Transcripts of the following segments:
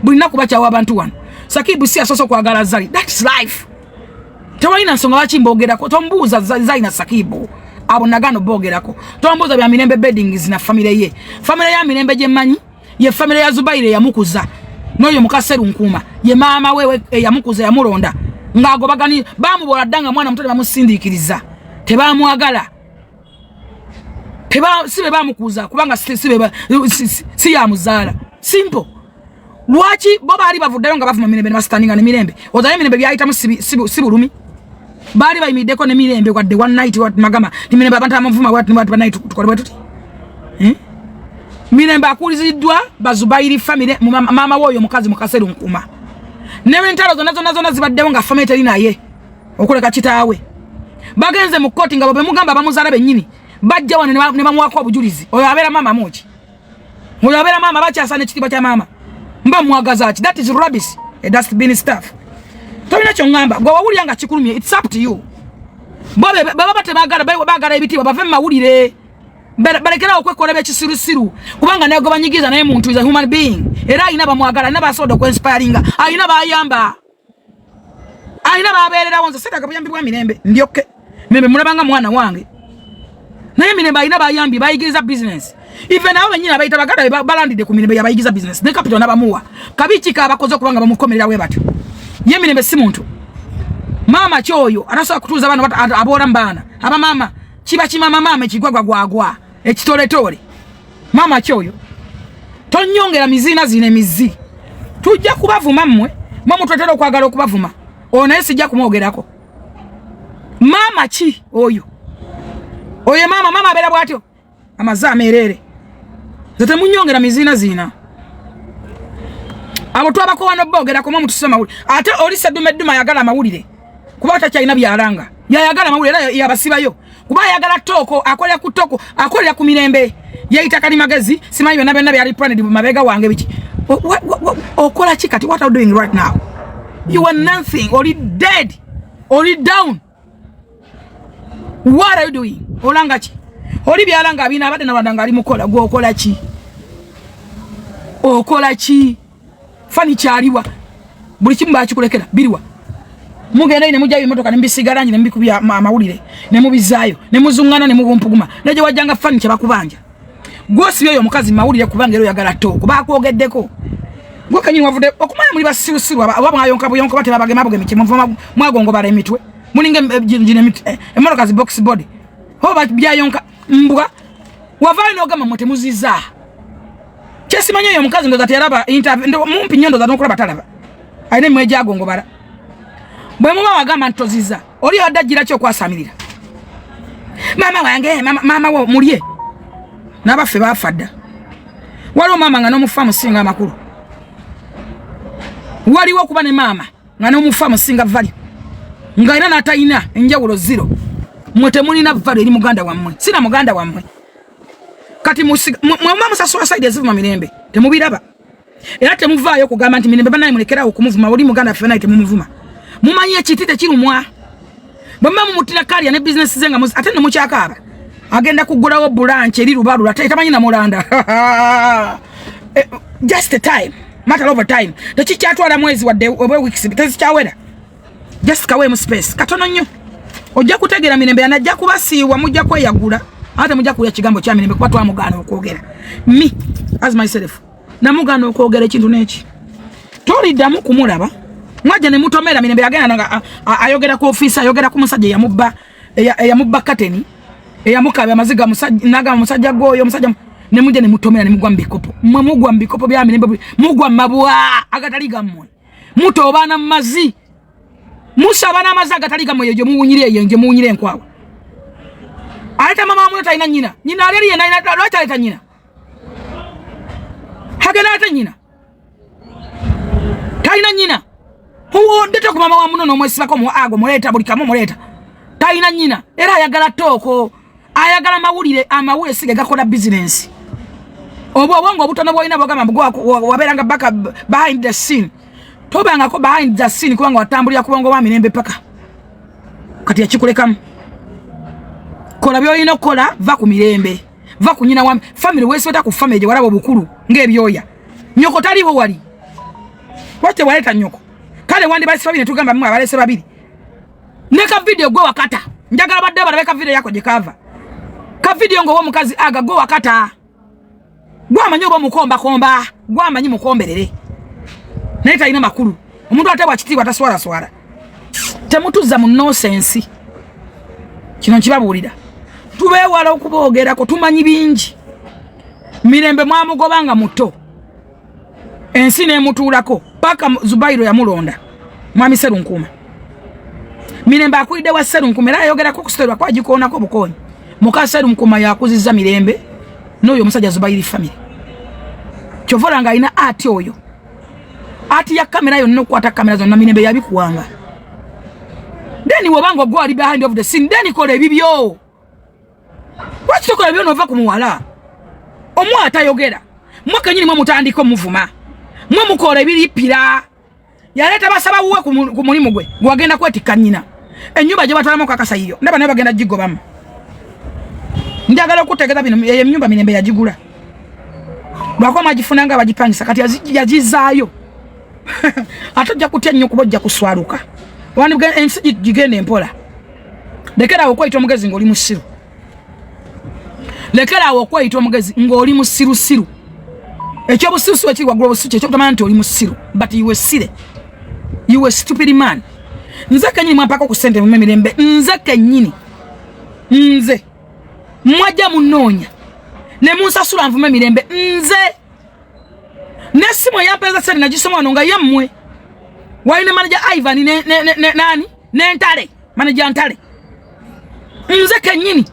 Buli nnaku bakyawa abantu wano. Sakibu si asoose okwagala Zari. That's life. Tewalina nsonga lwaki mbogerako. Tombuuza Zari na Sakibu, abo nagano bogerako. Tombuuza bya Mirembe Beddings na famire ye. Famire ya Mirembe gye mmanyi ye famire ya Zubaire eyamukuza n'oyo mukaseru Nkuuma ye maama we eyamukuza, yamulonda ng'agobagani. Bamubola dda nga mwana muto, tebamusindiikiriza, tebamwagala, si be bamukuza, kubanga si yamuzaala. Simple. Lwaki bo baali bavuddeyo nga bavuma Mirembe ne basitandinga ne Mirembe? Ozayo Mirembe byayitamu si bulumi. Baali bayimiddeko ne Mirembe wadde one night magamba ti Mirembe abantu abamuvuma wati night tukole bwe tuti, eh? Mirembe akuliziddwa Bazubairi family, maama we oyo omukazi mukaseru Nkuma. Newentalo zonna zonna zonna zibaddewo nga family teri naye okuleka kitaawe. Bagenze mu kkooti nga bwe mugamba bamuzaala bennyini, bajja wano ne bamuwako obujulizi. Oyo abeera maama muki? Oyo abeera maama bakyasana ekitiibwa kya maama? Mba mwagaza ki? That is rubbish, a dustbin stuff. Tolina kyoŋŋamba. Gwe wawulira nga kikulumye, it's up to you. Bo baba tebaagala, baagala ebitiibwa, bave mu mawulire, balekerawo okwekola byekisirusiru, kubanga naye gwe banyigiza naye muntu, is a human being, era alina bamwagala, alina basobola okwenspiringa, alina bayamba, alina babeererawo. Nze seetaaga buyambi bwa Mirembe. Ndyokke Mirembe mulabanga mwana wange, naye Mirembe alina bayambi, bayigiriza business. Even abo benyini abayita baganda be balandidde ku Mirembe, yabayigiriza business ne capital nabamuwa. Kabi ki kabakoze okubanga bamukomerera we batyo? Ye Mirembe si muntu? Maama kyoyo atasobola kutuuza baana aboola mu baana abamaama kiba kimama maama ekigwagwagwagwa ekitoletole. Maama kyoyo tonyongera miziina zino emizi. Tujja kubavuma mmwe, mwe mutwetera okwagala okubavuma. Oyo naye sijja kumwogerako. Maama ki oyo? Oyo maama, maama abeera bw'atyo, amaze ameereere. Nze temunyongera miziina ziina. Abo twabakowa noboogerako, mwe mutuse amawulire. Ate oli seddume edduma ayagala amawulire kuba takyalina byalanga, yayagala amawulire era yabasibayo kuba ayagala talk. Akolera ku talk, akolera ku Mirembe. Yeyita kali magezi, simanyi byonna byonna byali planned mabega wange biki. Okola ki kati? What are you doing right now? You are nothing. Oli dead, oli down. What are you doing? Olanga ki? Oli byalanga abina abadde nalwanda nga ali mukola. Gwe okola ki? Okola ki? Fani kyaliwa? Buli kimu bakikulekera biriwa? Mugenda ne mujjayo emotoka ne mubisiiga langi ne mubikubya amawulire ne mubizaayo ne muzuŋŋana ne mubumpuguma ne gye wajjanga fani kyebakubanja. Gwosibye oyo omukazi mawulire kubanga era oyagala talk. Bakwogeddeko gwe kenyini wavudde okumanya muli basirusiru oba mwayonka buyonka oba tebabagema bugemi kyemuva mwagongobala emitwe, mulinga gino emmotoka zi box body oba byayonka mbwa. Wavaayo n'ogamba mwe temuziza. Kyesimanyi oyo omukazi ndoza teyalaba mumpi nnyo, ndoza n'okulaba talaba, alina emimwa egyagongobala. Bwe muba wagamba nti toziza, oli abadde agira ki okwasamirira maama wange? Maama wo mulye n'abaffe baafa dda. Waliwo maama nga n'omufa musinga amakulu. Waliwo okuba ne maama nga n'omufa musinga value, nga era n'atalina enjawulo zero. Mwe temulina value eri muganda wammwe, sina muganda wammwe. Kati mwe musasula side ezivuma Mirembe, temubiraba era temuvaayo okugamba nti Mirembe banaye mulekerawo okumuvuma, oli muganda ffe, naye temumuvuma. Mumanyi ekiti tekirumwa. Bwe muba mumutira kalya ne bizinesi ze nga ate nemukyakaaba agenda kugulawo branch eri Lubalula, ate tamanyi namulanda. Just a time, matter of time. Tekikyatwala mwezi wadde oba weeks, tezikyawera. Just kaweemu space katono nnyo, ojja kutegeera Mirembe yanajja kubasiiwa. Mujja kweyagula ate mujja kuwulira kigambo kya Mirembe kuba twamugaana okwogera. Me as myself namugaana okwogera ekintu n'eki toliddamu kumulaba. Mwajja ne mutomera Mirembe, yagenda nga ayogera ku ofiisi, ayogera ku musajja eyamubba, eyamubba kateni, eyamukabya amaziga, nagamba musajja gwoyo omusajja. Ne mujja ne mutomera ne mugwa mu bikopo. Mmwe mugwa mu bikopo bya Mirembe, mugwa mu mabwa agatali gammwe, mutobaana mu mazzi, musaba n'amazzi agatali gammwe. Eyo gye muwunyira, eyo gye muwunyira enkwawa. Aleeta mama wamwe, talina nnyina. Nnyina ali eri yenna, lwaki aleeta nnyina? Agenda aleeta nnyina, talina nnyina. Ndete ku mama wa muno n'omwesibako mu ago, muleeta buli kamu, muleeta, talina nnyina. Era ayagala talk, ayagala mawulire. Amawulire sige gakola bizinensi. Obwo obwongo obutono bwolina bwogamba wabeeranga baka behind the scene, tobangako behind the scene kubanga watambulira ku bwongo bwa Mirembe paka kati yakikulekamu. Kola byolina okukola, va ku Mirembe, va ku nyina wa family. Weesibata ku family gye walaba obukulu ng'ebyoya. Nyoko taliwo wali. Lwaki tewaleeta nnyoko? Kale wandibalese babiri ne tugamba mmwe abalese babiri. Ne ka video gwe wakata. Njagala badde balabe ka video yako gye kava. Ka video ng'owa omukazi aga gwe wakata. Gwe amanyi oba omukombakomba, gwe amanyi mukomberere. Naye talina makulu. Omuntu ateebwa kitiibwa taswalaswala. Temutuzza mu nonsense. Kino nkibabuulira. Tubeewala okuboogerako, tumanyi bingi. Mirembe mwamugoba nga muto. Ensi n'emutuulako paka Zubairo yamulonda mwami Serunkuuma. Mirembe akulidde wa Serunkuuma era ayogerako okusitolwa kwagikoonako bukoonyi. Muka Serunkuuma yakuzizza Mirembe n'oyo omusajja Zubairi family. Kyova olaba ng'alina ati oyo ati ya kamera yonna okukwata kamera zonna Mirembe yabikuwanga. Then wobanga ogwo ali behind of the scene, then kola ebibyo. Lwaki tokola byona ova ku muwala omu atayogera? Mwe kenyini mwe mutandika omuvuma, mwe mukola ebiripira. Yaleeta basaba wuwe ku mulimu gwe gwagenda kwetikka nnyina. Ennyumba gye batwalamu kakasa yiyo ndaba naye bagenda gigobamu. Njagala okutegeeza bino, eyo ennyumba Mirembe yagigula lwakuba mwagifuna nga abagipangisa, kati yagizaayo. Ate ojja kutya nnyo kuba ojja kuswaluka. Ensi gigenda empola. Lekera awo okweyita omugezi ng'oli musiru. Lekera awo okweyita omugezi ng'oli musirusiru. Ekyobusirusiru ekiri waggulu obusiru ekyokutamanya nti oli musiru, but you were silly, you were stupid man. Nze kennyini mwampako ku ssente mu Mirembe, nze kennyini, nze mwajja munoonya ne munsasula nvume Mirembe. Nze n'essimu eyampeereza ssente nagisoma wano nga yammwe. Wali ne manager Ivan ne nani n'entale manager Ntale. Nze kennyini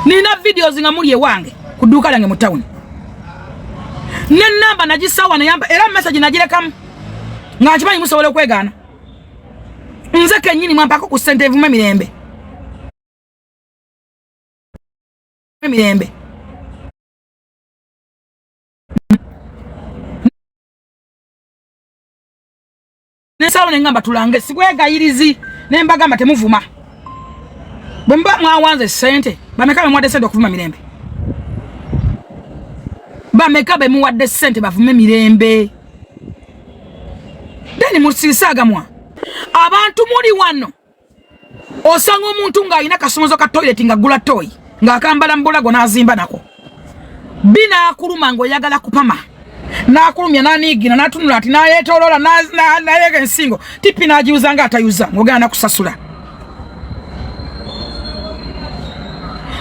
nina videos nga muli ewange ku dduuka lyange mu tawuni, ne namba nagisawa neyamba era message nagirekamu nga nkimanyi musobola okwegaana. Nze kennyini mwampako ku ssente evume Mirembe. Mirembe nensalo nengamba tulange sibwegayirizi, nembagamba temuvuma. Bwe muba mwawanze ssente, bameka bemuwadde ssente okuvuma Mirembe? Bameka bemuwadde ssente bavume Mirembe? Then musirise agamwa. Abantu muli wano, osanga omuntu ng'alina kasumuzo ka toilet nga gula toyi ng'akambala mu bulago n'azimba nako binaakuluma ng'oyagala kupama n'akulumya n'aniigina n'atunula ati n'ayeetooloola n'ayeega ensingo tipi n'agiwuza ng'atayuza ng'ogenda nakusasula.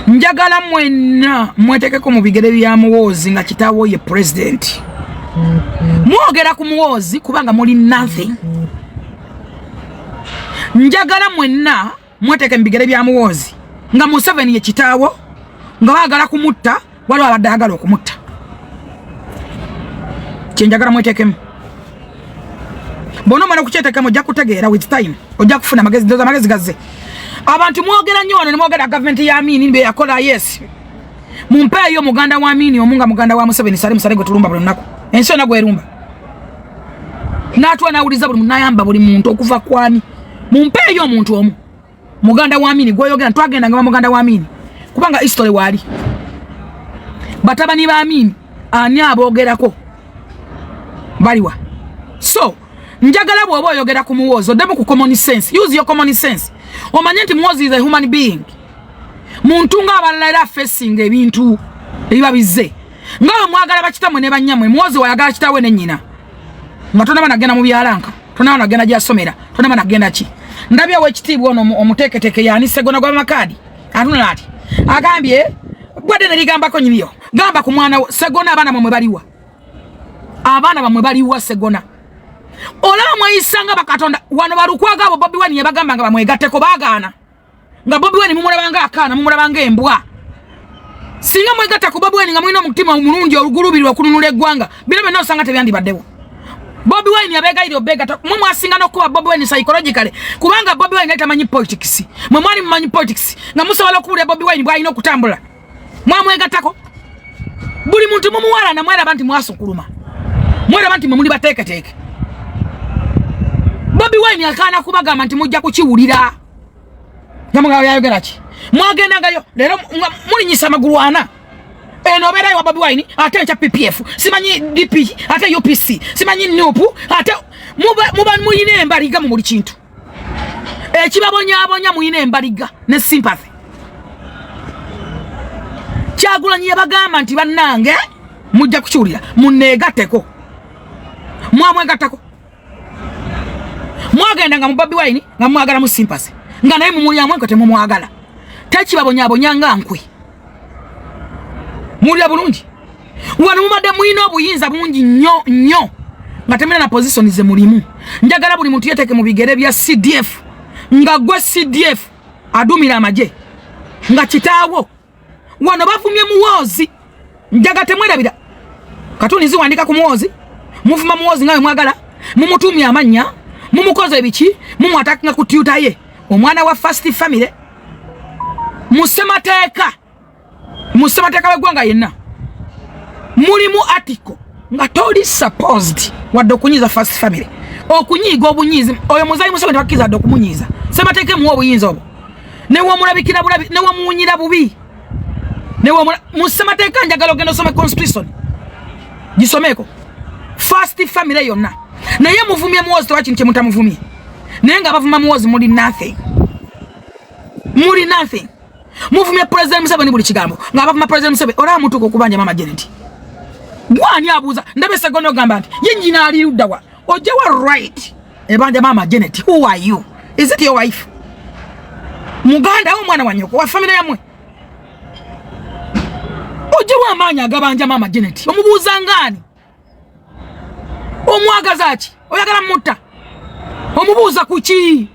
Njagala mwenna mwetekeko mu bigere bya Muwoozi nga kitaawo ye pulezidenti. Mwogera ku Muwoozi kubanga muli nothing. Njagala mwenna mweteke mu bigere bya Muwoozi nga Museveni ye kitaawo, nga baagala kumutta, waliwo abadde agala okumutta. Kyenjagala mwetekemu. Bw'onoomala okukyetekemu ojja kutegeera with time, ojja kufuna amagezi, ndoza amagezi gazze. Abantu mwogera nnyo wano ne mwogera gavumenti ya Amini bye yakola. Yes, mumpeeyo muganda wa Amini omu nga muganda wa Museveni. Sale musale gwe tulumba buli lunaku, ensi yonna gwerumba, n'atuwa n'awuliza buli nayamba buli muntu okuva kwani. Mumpeeyo omuntu omu muganda wa Amini gwoyogera twagenda nga muganda wa Amini, kubanga history waali batabani ba Amini ani aboogerako baliwa? So njagala bw'oba oyogera ku Muwoozi oddemu ku common sense. Use your common sense, omanye nti Muwoozi is a human being, muntu ng'abalala, era afacinga ebintu ebiba bizze. Nga bwe mwagala bakitammwe ne bannyamwe, Muwoozi wayagala kitaawe ne nnyina nga tonaba nagenda mu byalanka, tonaba nagenda gyasomera, tonaba nagenda ki. Ndabye owekitiibwa ono omuteeketeeke yaani Segona gw'amakaadi atunula ati agambye bwadde ne ligambako nyiniyo gamba ku mwana Segona. Abaana mwemwe baliwa? Abaana bamwe baliwa, Segona? Olaba mweyisanga bakatonda wano. Balukwaga abo Bobi Wine yabagamba nga bamwegatteko baagaana, nga Bobi Wine mumulabanga akaana, mumulabanga embwa. Singa mwegatta ku Bobi Wine nga mulina omutima omulungi oluguluubirwa okununula eggwanga, bino byonna osanga tebyandibaddewo. Bobi Wine yabeegayirira obeegatta, mwe mwasinga n'okuba Bobi Wine psychologically, kubanga Bobi Wine yali tamanyi politics, mwe mwali mumanyi politics nga musobola okuwulira Bobi Wine bw'alina okutambula. Mwamwegattako, buli muntu mumuwalana, mweraba nti mwasukuluma, mweraba nti mwe muli bateeketeeke. Bobi Wine akaana kubagamba nti mujja kukiwulira nga mugabo yayogera ki. Mwagendangayo, leero mulinyisa amagulu ana. Eno obeerayo wa Bobi Wine, ate enkya PPF, simanyi DP, ate UPC, simanyi NUP, ate muba muyina embaliga mu buli kintu ekibabonyabonya, muyina embaliga ne sympathy. Kyagulanyi yabagamba nti bannange mujja kukiwulira, muneegatteko. Mwamwegattako, mwagenda nga mu Bobi Wine nga mwagala mu sympathy, nga naye mumulyamu enkwe, temumwagala, tekibabonyabonya nga nkwe. Mulya bulungi wano, mubadde mulina obuyinza bungi nnyo nnyo nga temulina na position ze mulimu. Njagala buli muntu yeteeke mu bigere bya CDF, nga gwe CDF adumira amagye, nga kitaawo wano bavumye Muwoozi. Njaga temwerabira katuni ziwandika ku Muwoozi, muvuma Muwoozi nga we mwagala, mumutuumya amannya, mumukoze ebiki, mumwatakinga ku Twitter ye, omwana wa first family. Mu ssemateeka, mu ssemateeka w'eggwanga yenna mulimu article nga toli supposed wadde okunyiiza first family, okunyiiga obunyiizi. Oyo muzayi Museveni tebakkiriza wadde okumunyiiza. Ssemateeka emuwa obuyinza obwo, newomulabikira bulabi, newamuwunyira bubi. Mu ssemateeka, njagala ogenda osome constitution, gisomeeko, first family yonna. Naye muvumye Muwozi, tewa kintu kyemutamuvumye, naye nga bavuma Muwozi muli nothing, muli nothing. Muvumye President Museveni buli kigambo, nga bavuma President Museveni, olaba mutuuka okubanja Mama Janet. Gwani abuuza? Ndabe Segono ogamba nti ye nyina ali luddawa? Ojjawa right ebanja Mama Janet? Who are you? Is it your wife? Muganda wo, omwana wa nyoko, wa family yammwe? Ojjawa amaanyi agabanja Mama Janet? Omubuuza ngaani? Omwagaza ki? Oyagala mutta? Omubuuza ku ki?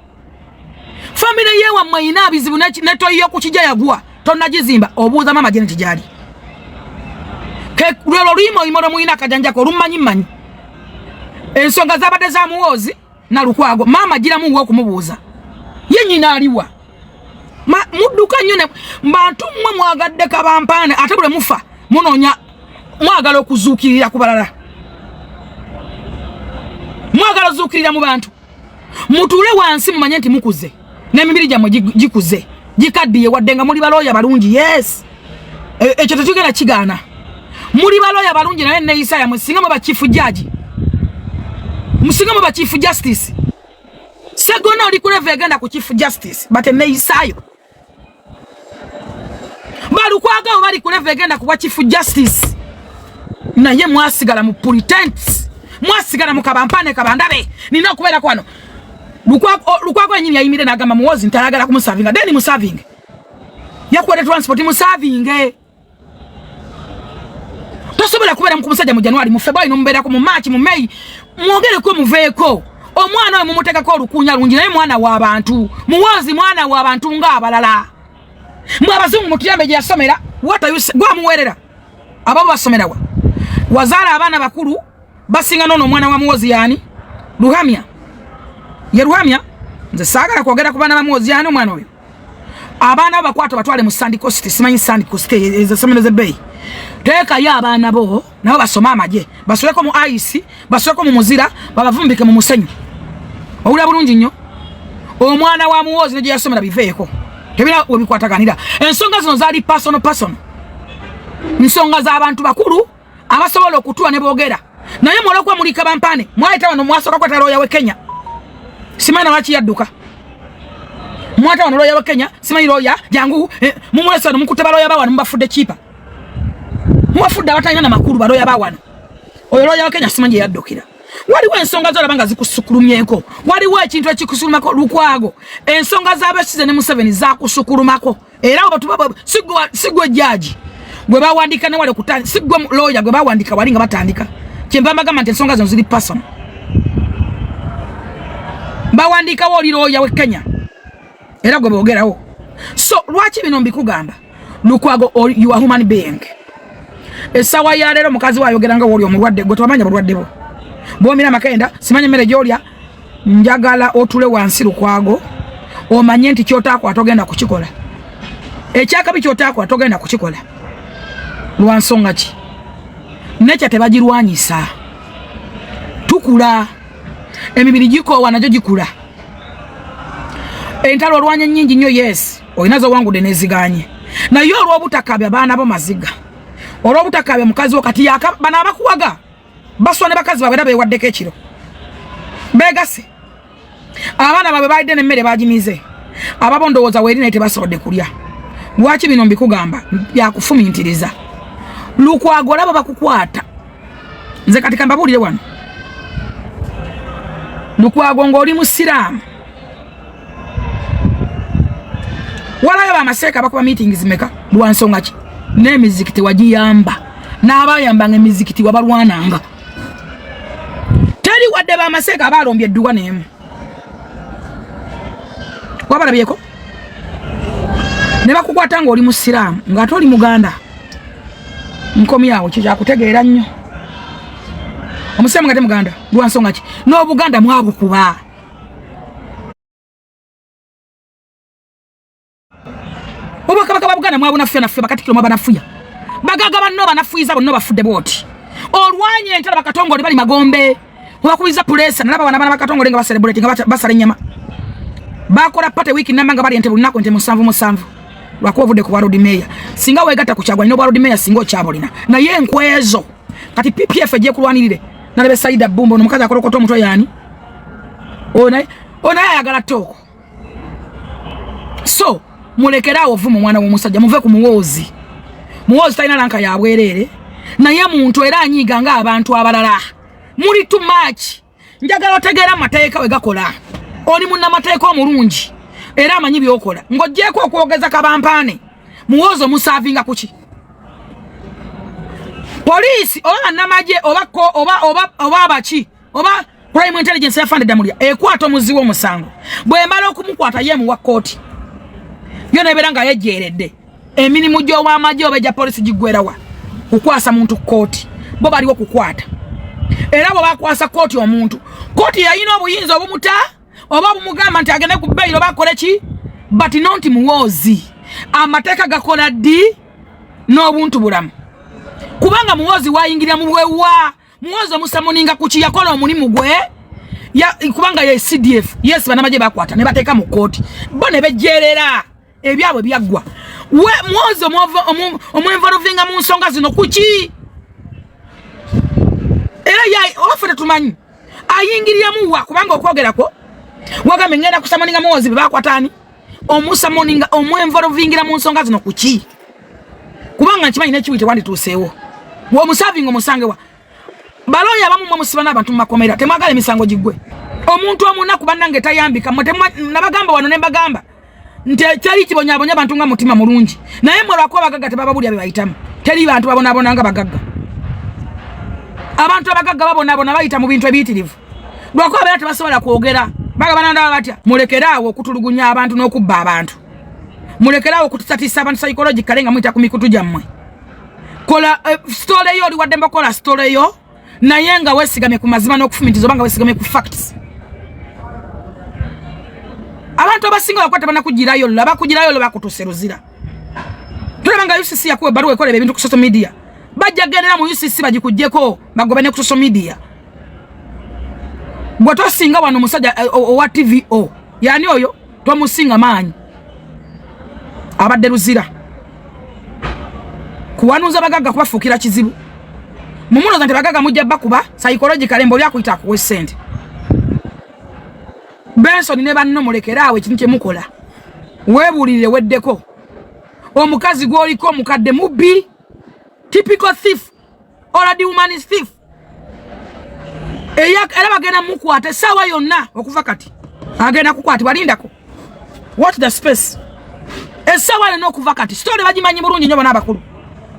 Famire yewammwe erina abizibu, netoyiyo ku kijja yagwa, tonnagizimba, obuuza Mama Janet gyali. Lwelwo oluyima lwe mulina akajanjako olummanyi mmanyi. Ensonga zabadde za Muwoozi na Lukwago, maama giramuwa okumubuuza ye nyina aliwa. Mudduka nnyo ne bantu mmwe mwagadde kabampaane, ate bwe mufa munoonya, mwagala okuzuukirira ku balala, mwagala ozuukirira mu bantu. Mutuule wansi mumanye nti mukuze n'emibiri gyammwe gikuze, gikaddiye, wadde nga muli balooya balungi. Yes, ekyo tetugenda kigaana, muli balooya balungi, naye neeyisa yammwe, singa muba chief judge, musinga muba chief justice. Segona oli ku level egenda ku chief justice, but eneeyisaayo. Balukwagawo bali ku level egenda kuba chief justice, naye mwasigala mu pretense, mwasigala mu kabampane kabandabe. Nina okubeerako wano. Lukwago yenyini yayimire n'agamba Muwozi nti ayagala kumusavinga, then musavinge. Yakuwadde transport, musavinge. Tosobola kubeera ku musajja mu January, mu February, nomubeerako mu March, mu May, mwogereko muveeko. Omwana oyo mumuteekako olukunya lungi, naye mwana w'abantu. Muwozi mwana w'abantu ng'abalala. Mwe abazungu mutuyambe gye yasomera. What are you gwamuweerera abo basomerawa? Wazaala abaana bakulu basinga nono omwana wa Muwozi yani Luhamya, ye Luhamya. Nze saagala kwogera ku baana ba Muwozi. Yani omwana oyo, abaana bo bakwata batwale mu Sand Coast, simanyi Sand Coast, ezo somero z'ebbeeyi. Teekayo abaana bo nabo basome amagye, basuleko mu ice, basuleko mu muzira, babavumbike mu musenyu. Owulira bulungi nnyo? Omwana wa Muwoozi ne gye yasomera biveeko, tebira webikwataganira. Ensonga zino zaali personal, personal nsonga z'abantu bakulu abasobola okutuwa ne boogera, naye mwolwokuba muli kabampane, mwayita wano, mwasooka kweta looya we Kenya, simanyi lwaki yadduka. Mwata wano looya we Kenya, simanyi looya jangu, mumulese wano, mukutte balooya bawano, mubafudde kipa, mubafudde abatalina na makulu balooya bawano. Oyo looya wa Kenya simanyi gye yaddukira. Waliwo ensonga zolaba nga zikusukulumyeko, waliwo ekintu ekikusulumako. Lukwago, ensonga z'abesize ne Museveni zakusukulumako, era sigwe jaji gwe bawandika ne wali okutandika, sigwe lawyer gwe bawandika wali nga batandika. Kyenva mbagamba nti ensonga zino ziri personal. Bawandikawo oli lawyer we Kenya, era gwe boogerawo. So lwaki bino mbikugamba, Lukwago? You are human being. Essaawa ya leero mukazi we ayogera nga woli omulwadde, gwe tewamanya bulwadde bwo, bwomira amakenda, simanya emmere gyolya. Njagala otule wansi, Lukwago, omanye nti kyotakola togenda kukikola, ekyakabi kyotakola togenda kukikola. Lwa nsonga ki? Nekya tebagirwanyisa, tukula, emibiri gikoowa, nagyo gikula. Entalo olwanya ennyingi nnyo, yes, olina zowangudde neziganye, naye olw'obutakabya baana bo maziga. Olw'obutakaabya mukazi wo kati bano abakuwaga baswa ne bakazi baabwe era beewaddeko ekiro beegase abaana baabwe baalidde n'emmere bagimize ababo ndowooza weeri naye tebasobodde kulya. Lwaki bino mbikugamba? Byakufumintiriza. Lukwago olaba bakukwata. Nze kati kambabuulire wano, Lukwago ng'oli musiraamu, walayo bamaseeka bakuba meetings meka lwa nsonga ki? N'emizikiti wagiyamba, n'abayambanga emizikiti wabalwananga. Teri wadde bamaseeka abalombye edduwa n'emu wabalabyeko ne bakukwata ng'oli musiraamu ng'ate oli muganda. Nkomyawo kyo kyakutegeera nnyo, omusiraamu nga te muganda lwa nsonga ki? N'obuganda mwabukuba. Obwakabaka bwa Buganda mwabunaffuya naffe, bakatikkiro mwabanafuya, bagaga banno banafuyiza bonna bafudde bwoti. Olwanye entalo bakatongole bali magombe obakubiza pulesa. Nalaba wana abaana bakatongole nga bacelebrate nga basala ennyama, bakola party wiiki namba nga bali ente buli lunaku, ente musanvu musanvu. Lwakuba ovudde ku bwa Lord Mayor, singa weegatta ku Kyagwanyi n'obwa Lord Mayor singa okyabulina. Naye enkwezo kati PPF ejekulwanirire. Nalebe Saida Bumba, ono omukazi akolokota omutwe yaani oyo naye ayagala tooko. So mulekere awo vuma omwana w'omusajja, muve ku Muwoozi. Muwoozi talina rank ya bwereere, naye muntu era anyiiga ng'abantu abalala. Muli too much. Njagala otegeera amateeka we gakola. Oli munnamateeka omulungi era amanyi byokola. Ng'ogyeko okwogeza kabampaane, Muwoozi omusaavinga kuki? Poliisi oba bannamagye oba oba oba oba abaki oba crime intelligence ya Fande Damulya ekwata omuzzi w'omusango, bwemala okumukwata ye muwa kkooti yo nebeera nga yejjeeredde emirimu gy'owamagye oba egya poliisi giggwerawa kukwasa muntu kkooti. Bo baliwo kukwata, era bwe bakwasa kkooti omuntu, kkooti yalina obuyinza obumuta oba bumugamba nti agende ku bail oba akole ki, but not Muwoozi. Amateeka gakola ddi n'obuntu bulamu? Kubanga Muwoozi wayingirira mu bwewa. Muwoozi omusamuninga kuki? Yakola omulimu gwe ya, kubanga ye CDF. Yes, banamagye bakwata ne bateeka mu kkooti, bo ne bejjeerera ebyabwe byaggwa. We Muwoozi omwenvaluvinga mu nsonga zino kuki? Era oba tetumanyi ayingiriramu wa, kubanga okwogerako wagambe ngenda kusamoninga Muwoozi be bakwataani. Omusamoninga, omwenvaluvingira mu nsonga zino kuki? Kubanga nkimanyi nekiwi tewandituuseewo womusavinga omusange wa balooya abamu. Mwe musiba n'abantu mu makomera, temwagala emisango giggwe. Omuntu omunaku bannange tayambika. Mwe nabagamba wano ne mbagamba nti teri kibonyabonya abantu nga mutima mulungi, naye mwe lwakuba abagagga tebababulya bye bayitamu. Teri bantu babonaabona nga bagagga. Abantu abagagga babonaabona, bayita mu bintu ebiyitirivu, lwakuba beera tebasobola kwogera. Baga banandaba batya? Mulekere awo okutulugunya abantu n'okubba abantu. Mulekere awo okutisatiisa abantu psychologically nga muyita ku mikutu gyammwe. Kola story yo, oli wadde mbakola story yo, naye nga weesigamye ku mazima n'okufumitiza oba nga weesigamye ku facts. Abantu abasinga bakwata banakugirayo lula bakugirayo lula bakutuse luzira. Tulaba nga UCC yakuwa ebbaluwa ekolera ebintu ku social media, bajja gendera mu UCC bagikugjeko bagobe ne ku social media. Gwe tosinga wano omusajja owa TVO yani oyo tomusinga maanyi, abadde luzira kuwanuuza bagagga kubafuukira kizibu. Mumuloza nti bagagga mujja bakuba psychologically mbe oli akuyita akuwa essente. Benson ne banno mulekere awo ekintu kyemukola. Weebuulirire weddeko. Omukazi gw'oliko omukadde mubbi, typical thief, already woman is thief. Era bagenda mukwata essaawa yonna okuva kati, agenda kukwatibwa. Lindako, watch the space. Essaawa yonna okuva kati story bagimanyi bulungi nnyo bona abakulu,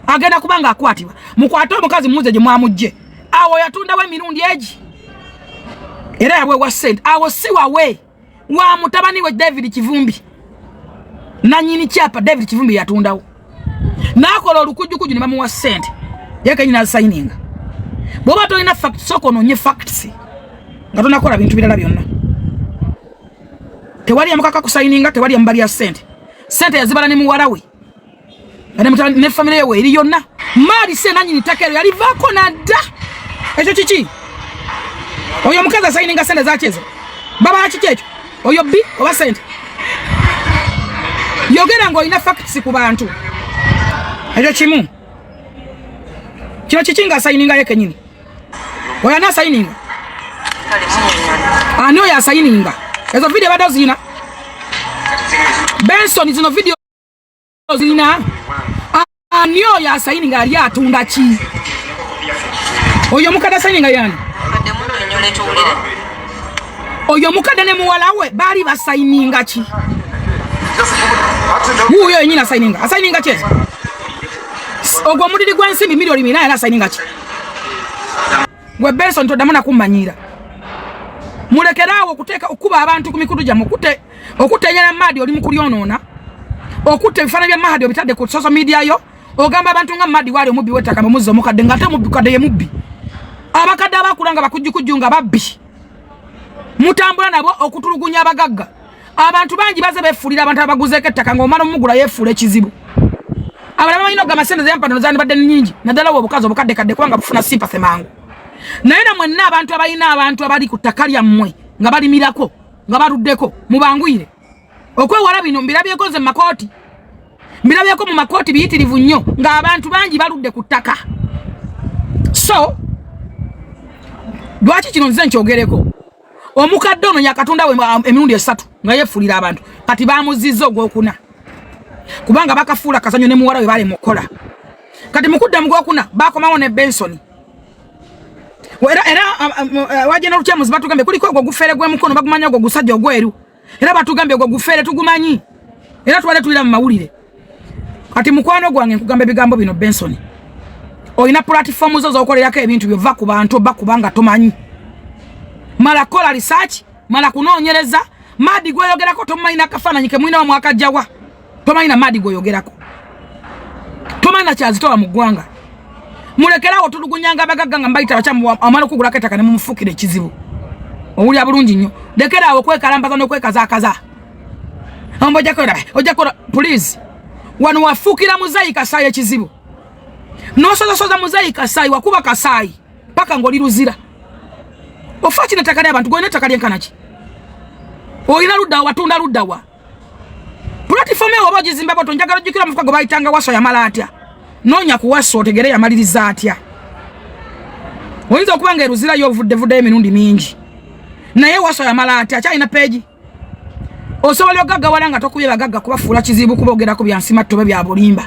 agenda kuba nga akwatibwa. Mukwate omukazi muze gye mwamugje awo yatundawo emirundi egi era yabwewa sente. Awo si wawe, wa mutabani we David Kivumbi, nanyini kyapa. David Kivumbi yatundawo nakola olukujjukuju ne bamuwa sente yekenyina asayininga. Bw'oba tolina facts, sooka onoonye facts nga tonakola bintu birala byonna. Tewali yamukaka kusayininga, tewali yamubalya sente. Sente yazibala ne muwala we ne famire yewe eri yonna. Maali se nanyini ttaka eryo yalivaako nadda. Ekyo kiki? Oyo omukazi asayininga sente zakyezo babala kiki ekyo? Oyo bi oba sente? Yogera ng'olina facts ku bantu. Ekyo kimu. Kino kiki nga asayininga ye kenyini? Oyo ani asayininga? Ani oyo asayininga? Ezo video badde ozirina? Benson zino video ozirina? Ani oyo asayininga ali atunda ki? Oyo omukadde asayininga yani? Oyo omukadde ne muwala we baali basayininga ki? Wuuyo yenyini asayininga. Asayininga ki ezo? Ogwo omuliri gw'ensimbi milioni 400 era asayininga ki? Gwe Benson toddamu nakummanyiira. Mulekeraawo okuteeka okukuba abantu ku mikutu gyammwe okutenyera maadi oli mu kulyonoona, okutta ebifaananyi bya Mahadi obitadde ku social media yo, ogamba abantu nga Mahadi waali omubbi w'ettaka mumuzza omukadde ng'ate omukadde ye mubbi. Abakadde abakula nga bakujjukujju nga babbi mutambula nabo okutulugunya abagagga. Abantu bangi baze befuulira abantu abaguzeeko ettaka ng'omala omugula yeefuula ekizibu. Abalala balina okugamba ssente zeyampanono zandibadde nnyingi naddala obwo obukazi obukaddekadde kubanga bufuna sympathy mangu. Naye na mwenna abantu abalina abantu abali ku ttaka lyammwe nga balimirako nga baluddeko mubanguyire okwewala bino. Mbirabyeko nze mu makooti, mbirabyeko mu makooti biyitirivu nnyo ng'abantu bangi baludde ku ttaka. So lwaki kino nze nkyogereko? Omukadde ono yakatonda we emirundi 3 nga yefuulira abantu, kati bamuzizza ogwokuna kubanga bakafuula kazanyo ne muwala we bali mukola. Kati mukudda mu gwokuna bakomawo ne Benson. Era wajja n'olukyamuzi batugambye kuliko ogwo gufeere gw'emukono bagumanyi ogwo gusajja ogweru, era batugambye ogwo gufeere tugumanyi, era tubadde tulira mu mawulire. Kati mukwano gwange nkugamba ebigambo bino Benson, olina platform zo z'okolerako ebintu byova ku bantu oba kubanga tomanyi. Mala kola research, mala kunoonyereza. Maadi gweyogerako tomumanyi n'akafaananyi ke mulina wamwakajjawa, tomanyi na Maadi gweyogerako, tomanyi na kyazitowa mu ggwanga. Mulekerawo tulugunyanga abagagga nga mbayita abakyamu, amala okugulako ettaka ne mumufuukira ekizibu. Owulira bulungi nnyo. Lekeraawo okwekalambaza n'okwekazaakaza. Ojja kukola please. Wano wafuukira Muzeeyi Kasaayi ekizibu. N'osozasoza Muzeeyi Kasaayi, wakuba Kasaayi paka ng'oli luzira. Ofa kino ettaka ly'abantu, gw'olina ettaka lyenkana ki? Olina ludda wa, watunda ludda wa? Platform eyo oba ogizimba bw'otyo, njagala ojjukira omuvuka gwe bayitanga Waso yamala atya? Noonya ku Waso otegere yamaliriza atya. Oyinza okuba nga eruzira yo ovuddevuddeyo emirundi mingi, naye Waso yamala atya? Akyalina peegi? Osobola ogaggawala nga tokubye bagagga kubafuula kizibu kubogerako bya nsimattobe bya bulimba.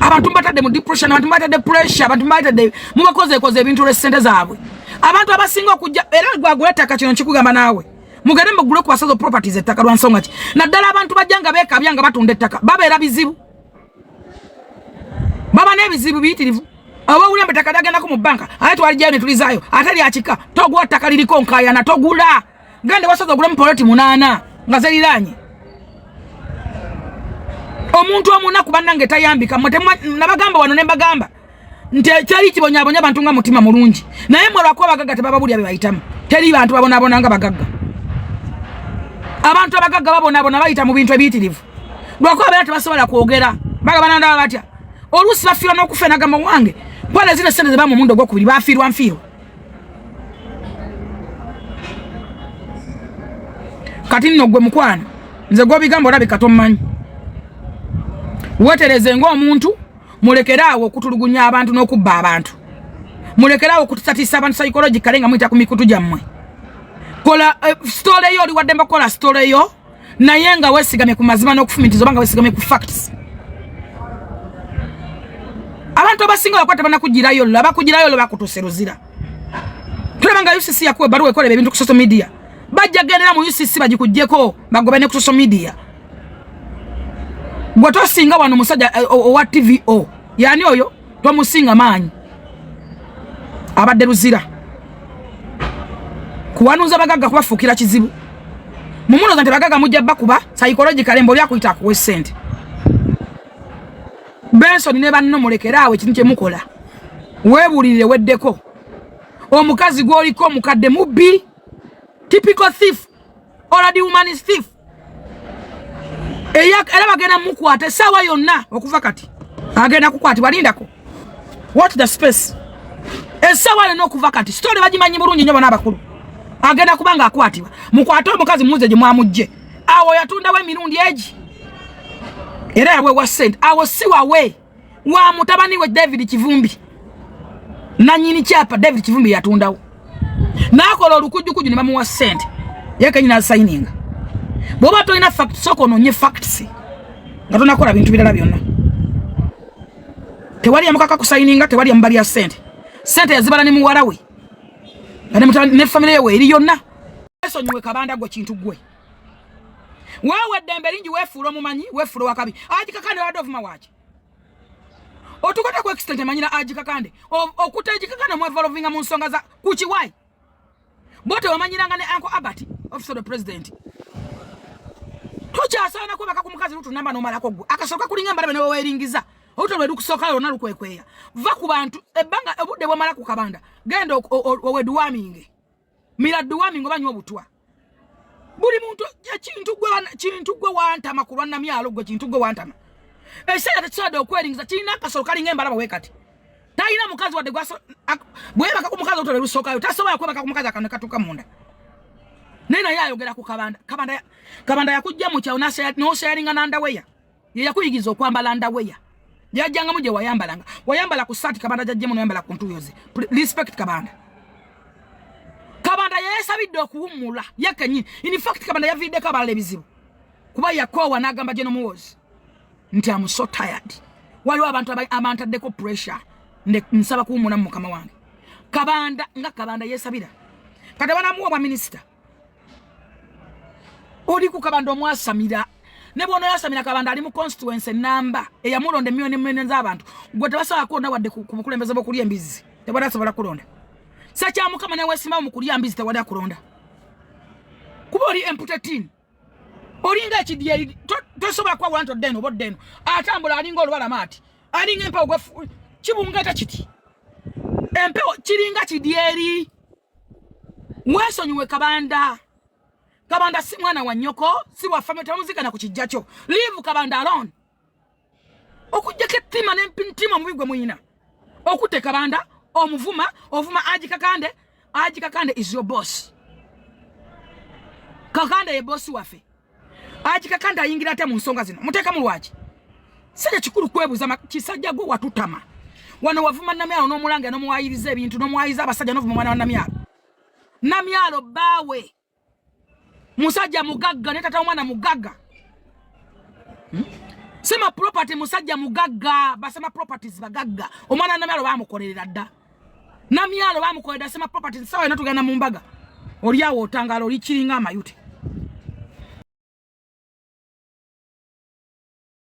Abantu mbatadde mu depression, abantu mbatadde pressure, abantu mbatadde mubakozeekoze ebintu olw'essente zaabwe. Abantu abasinga okujja era gwagula ettaka, kino nkikugamba naawe, mugende mugule ku basazo properties ettaka lwa nsonga ki? Naddala abantu bajja nga beekabya nga batunda ettaka, babeera bizibu, baba n'ebizibu biyitirivu. Oba owulira mbu ettaka lyagendako mu bbanka, ate twalijjayo ne tulizaayo, ate lya kika. Togula ttaka liriko nkaayana, togula. Genda wasaza ogulemu poloti 8 nga zeriraanye. Omuntu omunaku bannange tayambika. Nabagamba wano ne mbagamba nti teri kibonyaabonya abantu nga mutima mulungi, naye mwe lwakuba abagagga tebababulya bye bayitamu. Teri bantu babonaabona nga bagagga. Abantu abagagga babonaabona, bayita mu bintu ebiyitirivu lwakuba beera tebasobola kwogera, baga banandaba batya. Oluusi bafiirwa n'okufa enagamba wange kwana zino sente ze bamu omundi ogwokubiri bafiirwa nfiirwa. Kati nno gwe mukwano, nze gw'obigamba olabika tommanyi. Weetereze ng'omuntu, mulekere awo okutulugunya abantu n'okubba abantu, mulekere awo okutisatiisa abantu psychologically nga muyita ku mikutu gyammwe. Kola story yo, oli waddembe okukola story yo, naye nga weesigamye ku mazima n'okufumitiza oba nga weesigamye ku facts. Abantu abasinga bakwata banakugirayo llo, abakugirayo llo bakutuuse luzira. Tulaba nga UCC yakuwa ebbaluwa ekolera ebintu ku social media, bajja gendera mu UCC bagikuggyeko bagobe ne ku social media. Gwe tosinga wano musajja owa TVO yani oyo tomusinga maanyi, abadde luzira kuwanuuza bagagga kubafuukira kizibu. Mumuloza nti bagagga mujja bakuba psychologically, mbu oli akuyita akuwa essente. Benson ne banno mulekere awo ekintu kye mukola, weebuulirire weddeko. Omukazi gw'oliko omukadde mubbi, typical thief, already woman is thief. Era bagenda mukwata essaawa yonna okuva kati, agenda kukwatibwa. Lindako, watch the space. Essaawa yonna okuva kati, story bagimanyi bulungi nnyo bona abakulu, agenda kuba nga akwatibwa. Mukwate omukazi muze gye mwamugje awo yatundawo emirundi egi era yaweebwa ssente, awo si wawe. Wa mutabani we David Kivumbi, nanyini kyapa David Kivumbi yatundawo, nakola olukujjukuju ne bamuwa ssente, yekenyini asayininga. Bw'oba tolina fact, sooka onoonye facts nga tonakola bintu birala byonna. Tewali yamukaka kusayininga, tewali yamubalya ssente. Ssente yazibala ne muwala we nga ne famire ye eri yonna. Esonyiwe Kabanda gwe kintu gwe weewe eddembe lingi, weefuula omumanyi, weefuula wakabi. Haji Kakande wadde ovuma waki otukota ku extent emanyira Haji Kakande okuta Haji Kakande omwevolovinga mu nsonga za kukiwayi bote wamanyiranga ne Uncle Albert, Office of the President. Tukyasaana kwebaka ku mukazi lutunamba n'omalako gwe akasooka kulinga embalabe neweweeringiza oluto lwe lukusooka lwonna lukwekweya. Va ku bantu ebbanga obudde bwamala ku Kabanda, genda oweduwaminge mira duwaminge oba nywa obutwa. Buli muntu kintu gwe wantama ku lwa Namyalo gwe kintu gwe wantama. Ekiseera tekisobodde okweringiza, kirina akasolo kalinga embalaba we kati. Talina mukazi wadde bwebaka ku mukazi oluto lwe lusookayo, tasobola kwebaka ku mukazi akano katuuka munda. Naye ayogera ku Kabanda. Kabanda, Kabanda yakujja mu kyalo n'osharinga n'underwear. Ye yakuyigiza okwambala underwear, yajjangamu gye wayambalanga. Wayambala ku saati Kabanda gyajjemu, noyambala ku ntuuyo ze. Respect Kabanda. Kabanda yeesabidde okuwummula ye kennyini. In fact, Kabanda yaviiriddeko abalala ebizibu kuba yakoowa n'agamba General Muhoozi nti, "Am so tired, waliwo abantu abantaddeko pressure, nsaba kuwummula mu mukama wange." Kabanda nga Kabanda yeesabira kati banamuwa bwa minisita. Oli ku Kabanda omwasamira ne bwona yasamira Kabanda ali mu constituency namba eyamulonda emiliyoni emiliyoni z'abantu. Gwe tebasobola kulonda wadde ku bukulembeze bw'okulya embizzi, tewali asobola kulonda. Sakyamukama newesimbawo mu kulya mbizi, tewali akulonda kuba oli empty tin, olinga ekidyeri, tosobola kwawula nti odda eno oba odda eno. Atambula alinga olubalama ati alinga empewo gwe kibungeta kiti empewo kiringa kidyeri. Weesonyiwe Kabanda. Kabanda si mwana wa nnyoko, si wa family, temuzikana ku kijja kyo. Leave Kabanda alone. Okuggyako ettima n'emtima omubi gwe muyina okutte Kabanda, omuvuma, ovuma Haji Kakande. Haji Kakande is your boss. Kakande ye boss waffe. Haji Kakande ayingira ate mu nsonga zino, muteekamu lwaki? Sajja kikulu kwebuuza. Kisajja gwe watutama wano, wavuma Namyalo n'omulanga n'omuwayiriza ebintu n'omuwayiza abasajja n'ovuma omwana wa Namyalo. Namyalo bbaawe musajja mugagga ne tata omwana mugagga, Sema Property musajja mugagga, basema Properties bagagga. Omwana Namyalo bamukolerera dda, Namyalo bamukolerera Sema Properties. Sawa yonna tugenda mu mbaga, oli awo otangala, oli kiringa amayute.